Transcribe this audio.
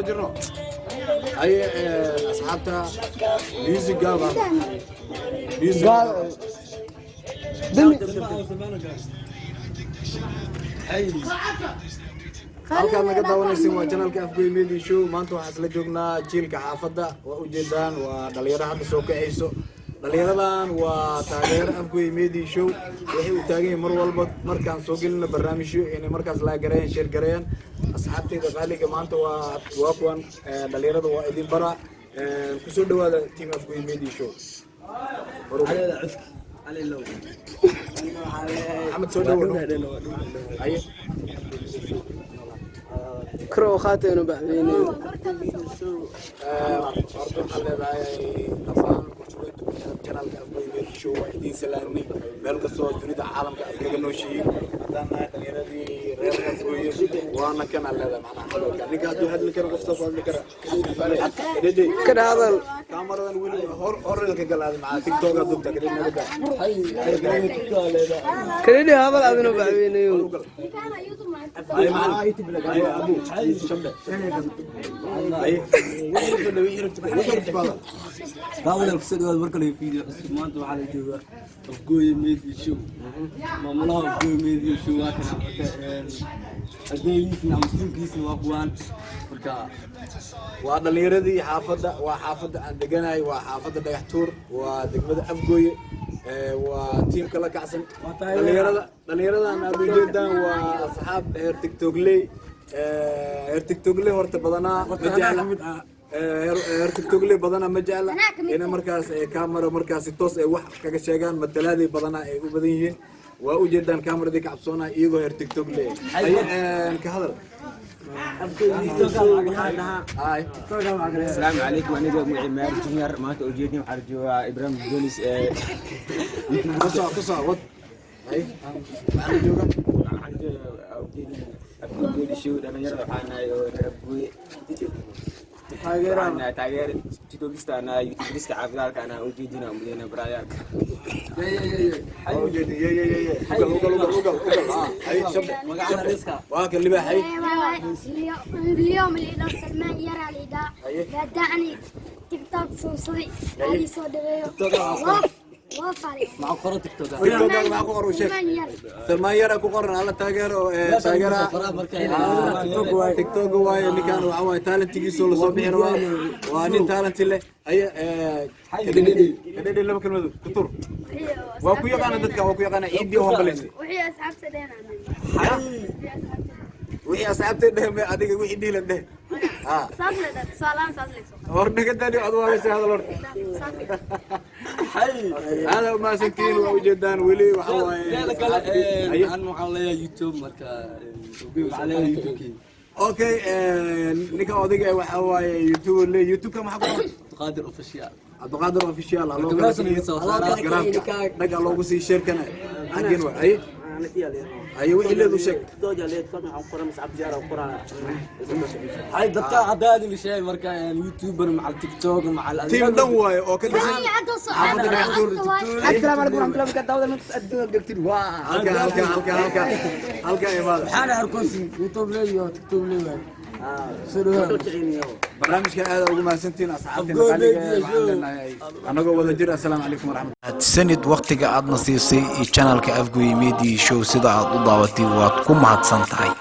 wada jirno. Haye, asxaabta, music gaaba, music. Gaal dami. Halkaad naga daawanaysin waa channelka Afgoy Media Show. Maanta waxaa isla joognaa jiilka xaafadda. Waa ujeedaan, waa dhalinyaro hadda soo kacayso. Dhalinyaradan waa taageero Afgoy Media Show. Waxay u taagan yihiin mar walba markaan soo gelino barnaamijyo inay markaas la gareeyaan, share gareeyaan. Asxaabtayda qaaliga, maanta waa kuwan dhalinyarada, waa idin bara. Kusoo dhawaada team Afgoy Media Show. Maxamed, soo dhawo. Haye. Kor oo qaateeno baxweyne. Horta waxaan leedahay dhammaan bulshooyinka ku xiran channelka Afgoy Media Show, waa idiin salaamnay meel kastoo dunida caalamka aad kaga nooshihiin. Haddaan nahay dhalinyaradii reer Afgooye, waana kanaan leedahay. Macnaha hadalka ninka hadduu hadli karo, qoftaas hadli kara. Kadhedhe. Ka hadal. Kaamaradan weli hor horelka galaada macaa TikToka dubta kadhedhe naga daa. Kadhidhi, hadal adina baxweyneyo. Ay macalin, ay abu shambe, ay wixii rabta. Daawadayaal, kusoo dhawaad mar kale video cusub. Maanta waxaa la joogaa Afgooye Media Show. Maamulaha Afgooye Media Show waa kana. Marka ardaygiisna ama tiimkiisna waa kuwaan marka. Waa dhalinyaradii xaafadda, waa xaafadda aan deganahay, waa xaafadda Dhagax Tuur, waa degmada Afgooye. Waa tiimka la kacsan dhalinyarada. Dhalinyaradan aad ujeedaan waa asxaab heer TikTokley. Heer TikTokley horta badanaa ma jecla, heer TikTokley badanaa ma jecla inay markaas camera markaasi toos ay wax kaga sheegaan. Matalaaday badanaa ay u badan yihiin. Waa ujeedaan, kaamaradii ka cabsoonaa iyagoo heer TikTokley. Haye, ka hadal. Ay. Asalaamu calaykum. Aniga magacii Maar Junior. Maanta ujeedin waxaa la joogaa Ibrahim Golis ee Kusoo kusoo wad. Ay, maxaa la jooga? Afgooye Show. Dhalinyarada waxaa nahay oo reer Afgooye. Waxaan nahay taageer TikTokista nahay, YouTuberista caafidaalka anaa ujeedina umudeyna baraayaalka. Waa ujeedin. Ye ye ye ye, ugal ugal ugal ugal ugal. Ah, ay shabbe shabbe, waa kan libaax. Ay. اليوم اللي دا سلمان يرى اللي دا دعني تيك توك سوسري هذه سو دبيو وف وف عليك. Maxaa qoran TikTok? TikTok maxaa ku qoran? Sheeg. سلمان يرى. Salmaan Yara ku qoran. Alla taageero taageera. TikTok waaye ninkan. Waxa waaye talentigiisa lasoo bixi rabaa. Waa nin talent leh. Haye, kadhidhi kadhidhi, laba kelmadood ku tur. Waa ku yaqaana dadka, waa ku yaqaana. Ciidii oo hambalaysa. وحي اصحاب سدينا. Wixii asxaabtay dheh me adiga wixii dhiilan dheh. Ha. ساسلة سلام ساسلة. Hor naga ad waaysa hadal horta. Hada umahadsantihiin. Waa ujeedaan weli waxa waaye Teeda kale Haye. Aan waxaan leeyahay YouTube. Marka waxaan leeyahay YouTube. Okay, ninka odayga eh waxa waaye YouTube le. YouTube-ka maxaa ku qoran? Qaadir Official. Cabdiqaadir Official ha loo Marka kala meeshan siiyo. iga soo saaraa. Instagram-ka dhaga loogu sii sheerkana xaggeen waa. Haye haye, wixii leedu sheeg. Hay, dadka haddaad idin sheegay marka YouTuber macal TikTok macal Team dhan waaye oo ka dhisan xaafadda Dhagax Tuur. Assalaamu calaykum waraxmatullahi wabarakaatu. Daawada mid adduunka joogtin waa Halka halka halka halka halka imaada. Waxaana arkoosin YouTube leeyo, TikTok leeyo. Soo dhawaad. Barnaamijka aad ugu mahadsantihiin, asxaabteena qaaliga. Waxaan leenahay anagoo wada jir, assalaamu calaykum waraxmat. Sanid waqtiga aadna siisay iyo channelka Afgoy Media Show sida aad u daawatay, waad ku mahadsan tahay.